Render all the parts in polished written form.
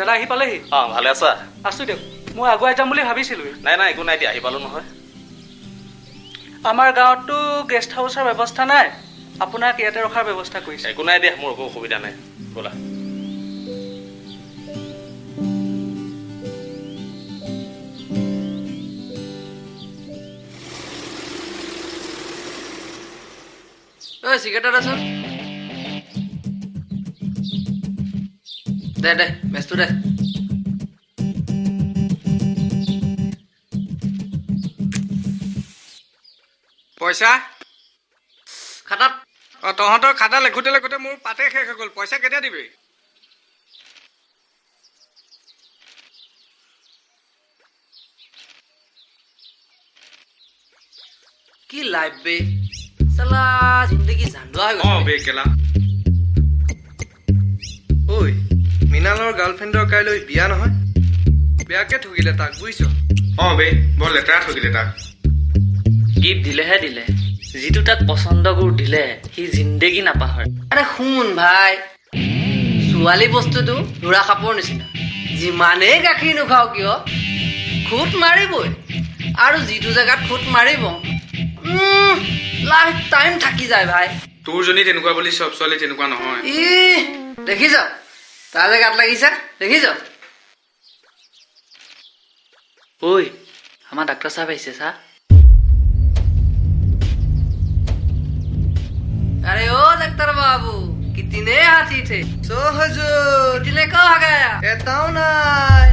দাদা আহি পালেহি? অঁ, ভালে আছা? আছোঁ দিয়ক। মই আগুৱাই যাম বুলি ভাবিছিলোঁৱেই। নাই নাই, একো নাই দিয়া, আহি পালোঁ নহয়। আমাৰ গাঁৱততো গেষ্ট হাউচৰ ব্যৱস্থা নাই, আপোনাক ইয়াতে ৰখাৰ ব্যৱস্থা কৰিছে। একো নাই দিয়া, মোৰ একো অসুবিধা নাই, ব'লা। ঐ চিগাৰেট এটা দেচোন। দে দে মেচটো দে। পইচা খাতাত। অ, তহঁতৰ খাতা লেখোতে লেখোতে মোৰ পাতে শেষ হৈ গ'ল। পইচা কেতিয়া দিবি? কি লাইফ বে, চালা জিন্দগী জান্দুৱা হৈ অ গৈছে। বে কেলা। ঐ, মৃণালৰ গাৰ্লফ্ৰেণ্ডৰ কাইলৈ বিয়া নহয়, বেয়াকে ঠগিলে তাক, বুজিছ? অ বে, বৰ লেতেৰা ঠগিলে তাক। গিফ্ট দিলেহে দিলে, যিটো তাক পচন্দ গুৰ দিলে সি জিন্দেগী নাপাহৰে। আৰে শুন ভাই, ছোৱালী বস্তুটো ঢোৰা সাপৰ নিচিনা, যিমানেই গাখীৰ নোখাওঁ কিয় খুঁত মাৰিবই, আৰু যিটো জেগাত খুঁত মাৰিব লাইফ টাইম থাকি যায় ভাই। তোৰজনী তেনেকুৱা বুলি চব ছোৱালী তেনেকুৱা নহয়। ই দেখিছ, তাৰ যে গাত লাগিছে দেখিছ? ঐ, আমাৰ ডাক্তৰ চাহেব আহিছে চা। अरे ओ डॉक्टर बाबू, कितने हाथी थे? চ হজুৰ। कितने को हगाया? এটাও নাই।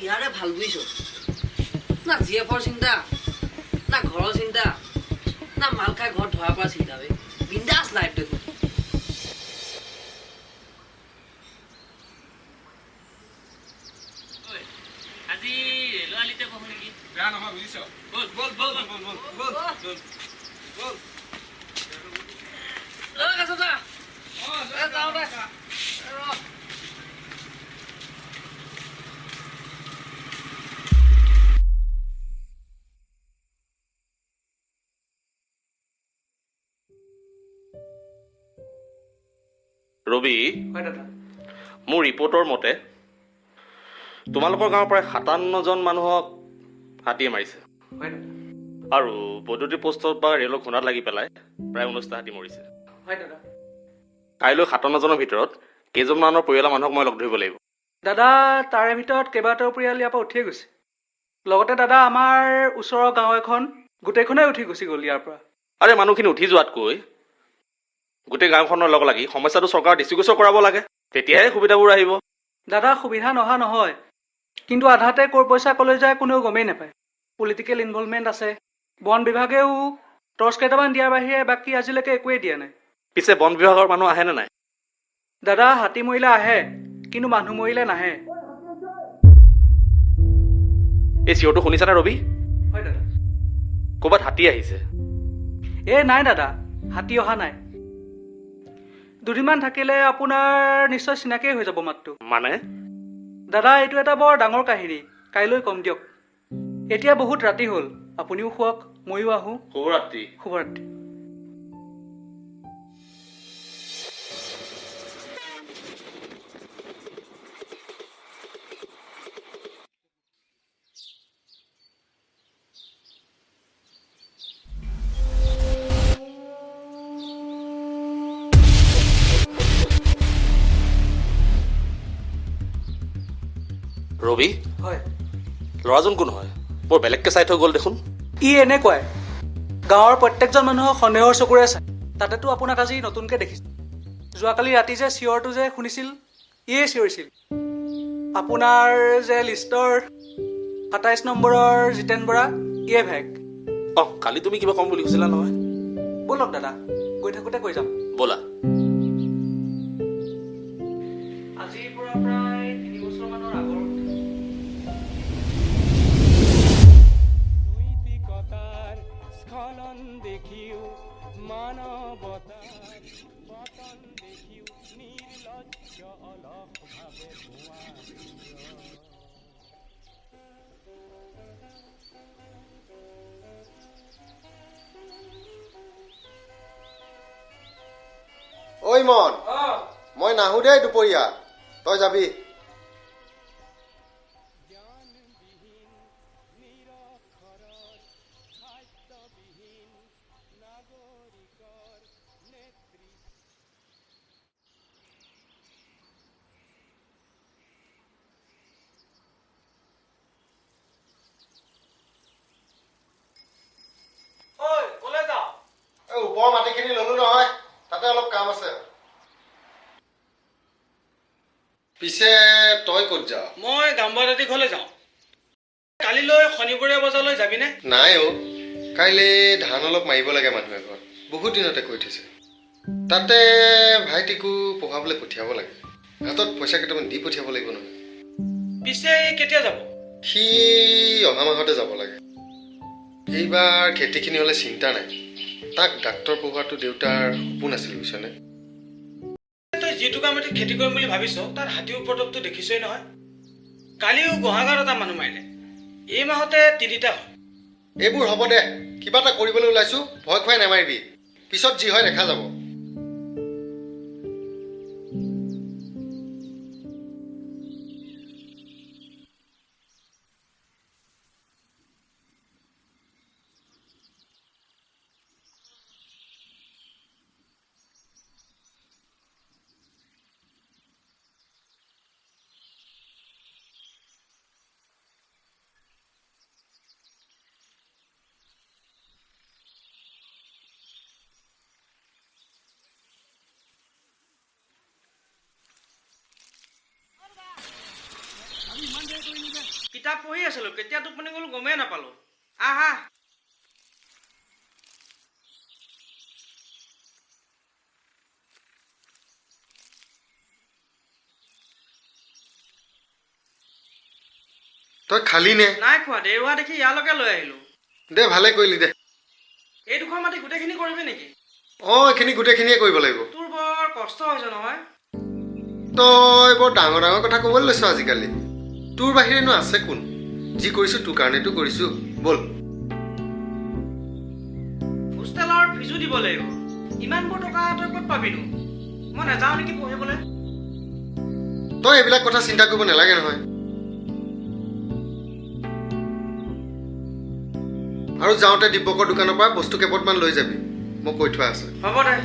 ইয়াৰে ভাল বুজিছ না, জি এফৰ চিন্তা না, ঘৰৰ চিন্তা না, মাল খাই ঘৰত ধৰা পৰা চিন্তা বে, বিন্দাছ লাইফ দেখোন। আজি ৰেলৰ আলিতে বহো নেকি? বেয়া নহয় বুজিছ। ব'ল ব'ল ব'ল ব'ল ব'ল ব'ল ব'ল ব'ল। ঐ কাছদা, এ যাওঁ দে। ৰ। ৰবি। হয় দাদা। মোৰ ৰিপৰ্টৰ মতে তোমালোকৰ গাঁৱৰ প্ৰায় 57জন মানুহক হাতীয়ে মাৰিছে। হয় দাদা। আৰু বৈদ্যুতিক পোষ্টত বা ৰেলৰ খুন্দাত লাগি পেলাই প্ৰায় 19টা হাতী মৰিছে। হয় দাদা। কাইলৈ 57জনৰ ভিতৰত কেইজনমানৰ পৰিয়ালৰ মানুহক মই লগ ধৰিব লাগিব। দাদা, তাৰে ভিতৰত কেইবাটাও পৰিয়াল ইয়াৰ পৰা উঠিয়ে গৈছে। লগতে দাদা, আমাৰ ওচৰৰ গাঁও এখন গোটেইখনেই উঠি গুচি গ'ল ইয়াৰ পৰা। আৰে মানুহখিনি উঠি যোৱাতকৈ গোটেই গাঁওখনৰ লগ লাগি সমস্যাটো চৰকাৰৰ দৃষ্টিগোচৰ কৰাব লাগে, তেতিয়াহে সুবিধাবোৰ আহিব। দাদা, সুবিধা নহা নহয়, কিন্তু আধাতে ক'ৰ পইচা ক'লৈ যায় কোনেও গমেই নাপায়। পলিটিকেল ইনভলভমেণ্ট আছে। বন বিভাগেও টৰ্চ কেইটামান দিয়াৰ বাহিৰে বাকী আজিলৈকে একোৱেই দিয়া নাই। পিছে বন বিভাগৰ মানুহ আহেনে নাই? দাদা, হাতী মৰিলে আহে, কিন্তু মানুহ মৰিলে নাহে। এই চিঞৰটো শুনিছানে ৰবি? হয় দাদা। ক'ৰবাত হাতী আহিছে। এই নাই দাদা, হাতী অহা নাই। দুদিনমান থাকিলে আপোনাৰ নিশ্চয় চিনাকিয়ে হৈ যাব মাতটো। মানে? দাদা, এইটো এটা বৰ ডাঙৰ কাহিনী, কাইলৈ কম দিয়ক। এতিয়া বহুত ৰাতি হ'ল, আপুনিও শুৱক, ময়ো আহোঁ। শুভৰাত্ৰি। শুভৰাত্ৰি। ৰবি। হয়। ল'ৰাজন কোন হয়? বৰ বেলেগকৈ চাই থৈ গ'ল দেখোন। ই এনেকুৱাই, গাঁৱৰ প্ৰত্যেকজন মানুহক সন্দেহৰ চকুৰে চায়। তাতেতো আপোনাক আজি নতুনকৈ দেখিছোঁ। যোৱাকালি ৰাতি যে চিঞৰটো যে শুনিছিল, ইয়ে চিঞৰিছিল। আপোনাৰ যে লিষ্টৰ 27 নম্বৰৰ জিতেন বৰা, ইয়ে ভায়েক। অঁ, কালি তুমি কিবা ক'ম বুলি কৈছিলা নহয়? ব'লক দাদা, গৈ থাকোঁতে কৈ যাম। ব'লা। আজিৰ পৰা প্ৰায় 3 বছৰমানৰ আগৰ কথা। নৈতিকতাৰ স্খলন দেখিও, মানৱতাৰ পতন দেখিও, নিৰ্লজ্জ অলসভাৱে ধোঁৱা। ঐ মন, মই নাহো দেই দুপৰীয়া, তই যাবি। ওপৰৰ মাটিখিনি ললো নহয়, তাতে অলপ কাম আছে। পিছে তই ক'ত যাৱ? মই গাম্বা দাদী ঘৰলৈ যাওঁ। কালিলৈ শনিবৰীয়া বজাৰলৈ যাবিনে? নাই অ', কাইলৈ ধান অলপ মাৰিব লাগে মানুহে ঘৰত, বহুত দিনতে কৈ থৈছে। তাতে ভাইটিকো পঢ়াবলৈ পঠিয়াব লাগে, হাতত পইচা কেইটামান দি পঠিয়াব লাগিব নহয়। পিছে কেতিয়া যাব? সি অহা মাহতে যাব লাগে। এইবাৰ খেতিখিনি হ'লে চিন্তা নাই। তাক ডাক্তৰ পঢ়োৱাটো দেউতাৰ সপোন আছিল, বুজিছনে? তই যিটো কামতে খেতি কৰিম বুলি ভাবিছ তাত হাতীৰ উপদ্ৰৱটো দেখিছই নহয়। কালিও গোহাগাঁৱত এটা মানুহ মাৰিলে, এই মাহতে 3টা হ'ল। এইবোৰ হ'ব দে, কিবা এটা কৰিবলৈ ওলাইছো, ভয় খুৱাই নামাৰিবি, পিছত যি হয় দেখা যাব। কিতাপ পঢ়ি আছিলো, কেতিয়া টোপনি গ'লো গমেই নাপালো। আহা, তই খালি নে? নাই খোৱা, দেৰি হোৱা দেখি ইয়ালৈকে লৈ আহিলো। দে, ভালে কৰিলি দে। এইডোখৰ মাটি গোটেইখিনি কৰিবি নেকি? অঁ, এইখিনি গোটেইখিনিয়ে কৰিব লাগিব। তোৰ বৰ কষ্ট হৈছে নহয়। তই বৰ ডাঙৰ ডাঙৰ কথা ক'বলৈ লৈছ আজিকালি। তোৰ বাহিৰেনো আছে কোন? যি কৰিছো তোৰ কাৰণেতো কৰিছো। ব'ল। হোষ্টেলৰ ফিজো দিব লাগিব, ইমানবোৰ টকা তই ক'ত পাবিনো? মই নাযাওঁ নেকি পঢ়িবলৈ? তই এইবিলাক কথা চিন্তা কৰিব নালাগে নহয়। আৰু যাওঁতে দিব্যকৰ দোকানৰ পৰা বস্তু কেইপদমান লৈ যাবি, মই কৈ থোৱা আছে। হ'ব দে।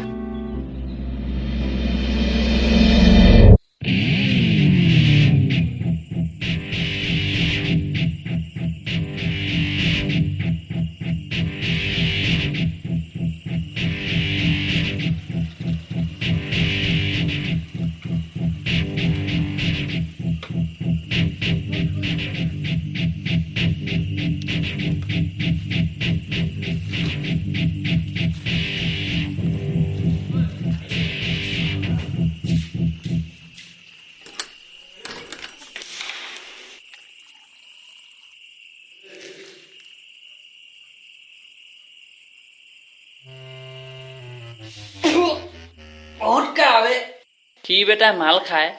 সি বেটাই মাল খায়,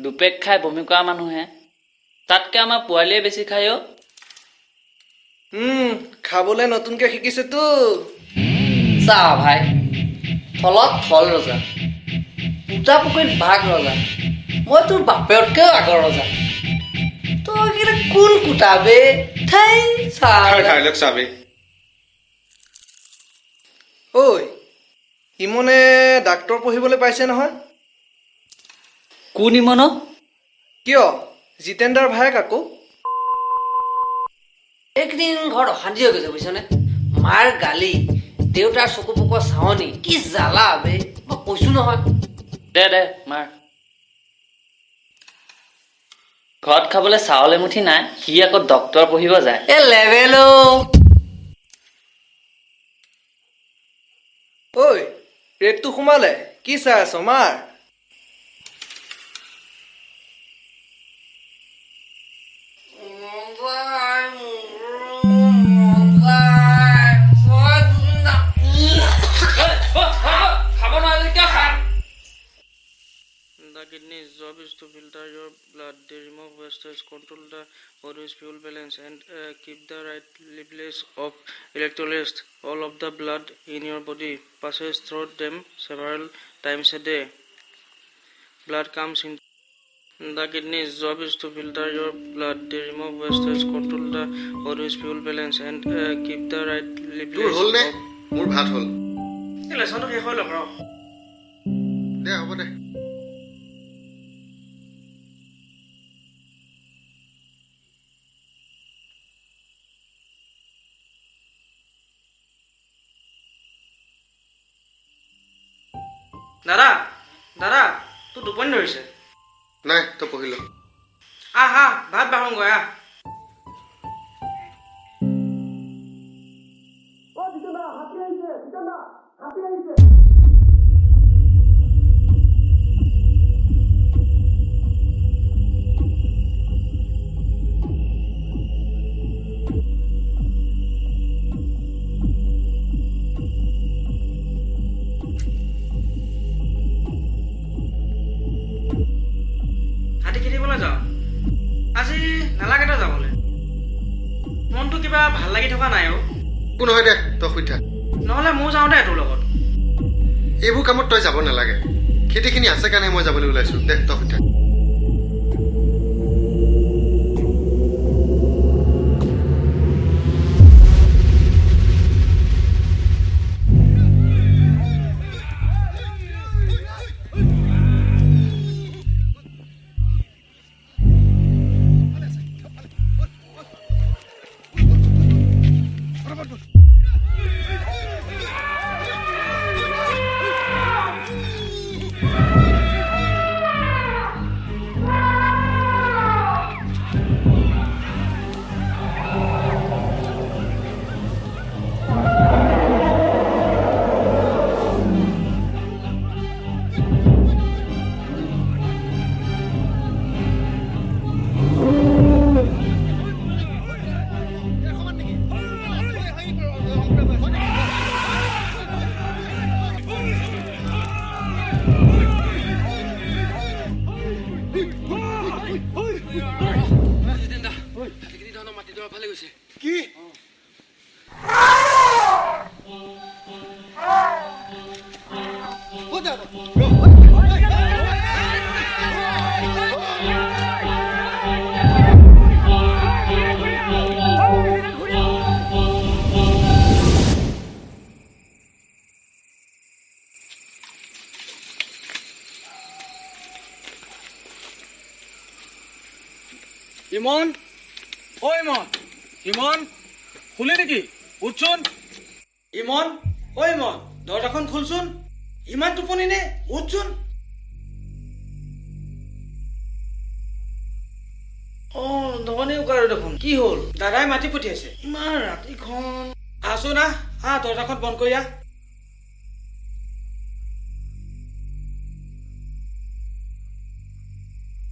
দুপেক খাই বমি কৰা মানুহে, তাতকে আমাৰ পোৱালিয়ে বেছি খায় অ'। খাবলৈ নতুনকে শিকিছেতো। চা ভাই, থলত থল ৰজা, পুতা পুখুৰীত বাঘ ৰজা, মই তোৰ বাপেৰতকেও আগৰ ৰজা। তই কিন্তু কোন কুটাবে? ঠাই চা। চাবি। ঐ, ইমনে ডাক্তৰ পঢ়িবলৈ পাইছে নহয়। কোন ইমন? কিয়, জিতেন্দ্ৰৰ ভায়েক আকৌ। এইকেইদিন ঘৰত অশান্তি হৈ গৈছে বুজিছনে? মাৰ গালি, দেউতাৰ চকু পকোৱা চাৱনি, কি জ্বালা বে, মই কৈছো নহয়। দে দে মাৰ। ঘৰত খাবলৈ চাউল এমুঠি নাই, সি আকৌ ডক্তৰ পঢ়িব যায়। এ লেভেল। ঐ, ৰেটটো সোমালে, কি চাই আছ? মাৰ। The kidney's job is to filter your blood. They remove wastes, control the body's fuel balance, and keep the right levels of electrolytes. All of the blood in your body passes through them several times a day. Blood comes in the kidneys job is to filter your blood. They remove wastage, control the body's fuel balance and keep the right তোৰ হ'ল নে? Levels. মোৰ ভাত হ'ল। এই লেচনটো শেষ হৈ লওক ৰ। দে, হ'ব দে। দাদা, দাদা, তোৰ টোপনি ধৰিছে? নাই, তই পঢ়ি ল। আহ আহ, ভাত বাঢ়োগৈ, আহ। হাতী খেদিবলৈ যাওঁ? আজি নালাগে তই যাবলৈ। মনটো কিবা ভাল লাগি থকা নাই অ'। একো নহয় দে, তই শুই থাক। নহ'লে ময়ো যাওঁ দে তোৰ লগত। এইবোৰ কামত তই যাব নালাগে। খেতিখিনি আছে কাৰণে মই যাবলৈ ওলাইছো। দে, তই শুই থাক। ইমন, ঐ ইমন, ইমন, শুলি নেকি? উঠচোন ইমন, ঐ ইমন, দৰ্জাখন খোলচোন। ইমান টোপনি নে? উঠচোন। অ, ধনী উকাৰো দেখোন, কি হ'ল? দাদাই মাতি পঠিয়াইছে। ইমান ৰাতিখন। আহচোন, আহ আহ, দৰ্জাখন বন্ধ কৰি আহ।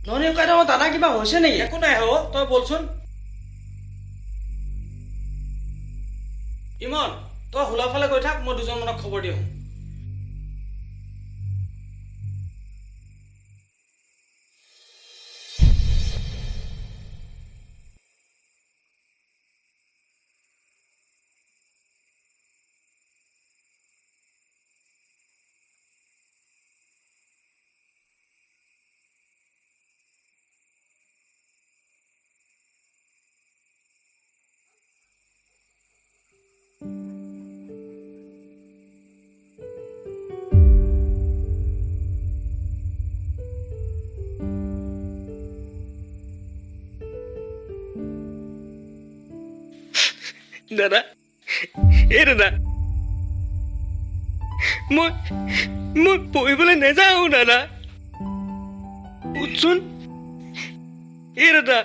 ধনী উকাই, দাদা কিবা হৈছে নেকি? একো নাই হ, তই বলচোন। ইমন, তই হোলা ফালে গৈ থাক, মই দুজনমানক খবৰ দিওঁ। দাদা, এই দাদা, মই পঢ়িবলৈ নাযাওঁ দাদা। উঠচোন, এই দাদা,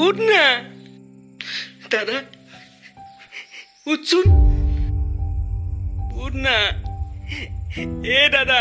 উঠ না দাদা, উঠচোন, উঠ না, এ দাদা।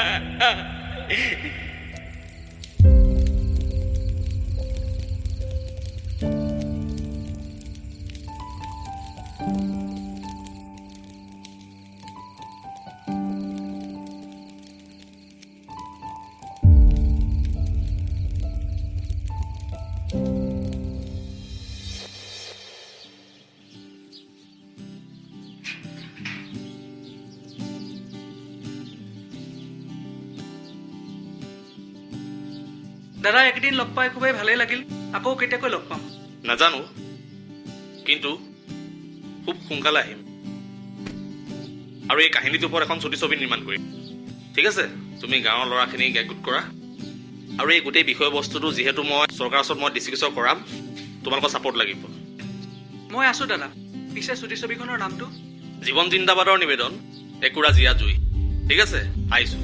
দাদা, একদিন লগ পাই খুবেই ভালেই লাগিল। আকৌ কেতিয়াকৈ লগ পাম? নাজানো, কিন্তু খুব সোনকালে আহিম আৰু এই কাহিনীটোৰ ওপৰত এখন চুটি ছবি নিৰ্মাণ কৰিম। ঠিক আছে, তুমি গাঁৱৰ ল'ৰাখিনিক একগোট কৰা আৰু এই গোটেই বিষয়বস্তুটো যিহেতু মই চৰকাৰৰ ওচৰত মই দৃষ্টিগোচৰ কৰাম, তোমালোকৰ ছাপৰ্ট লাগিব। মই আছোঁ দাদা। পিছে চুটি ছবিখনৰ নামটো? জীৱন জিন্দাবাদৰ নিবেদন, একুৰা জীয়া জুই। ঠিক আছে, আহিছোঁ।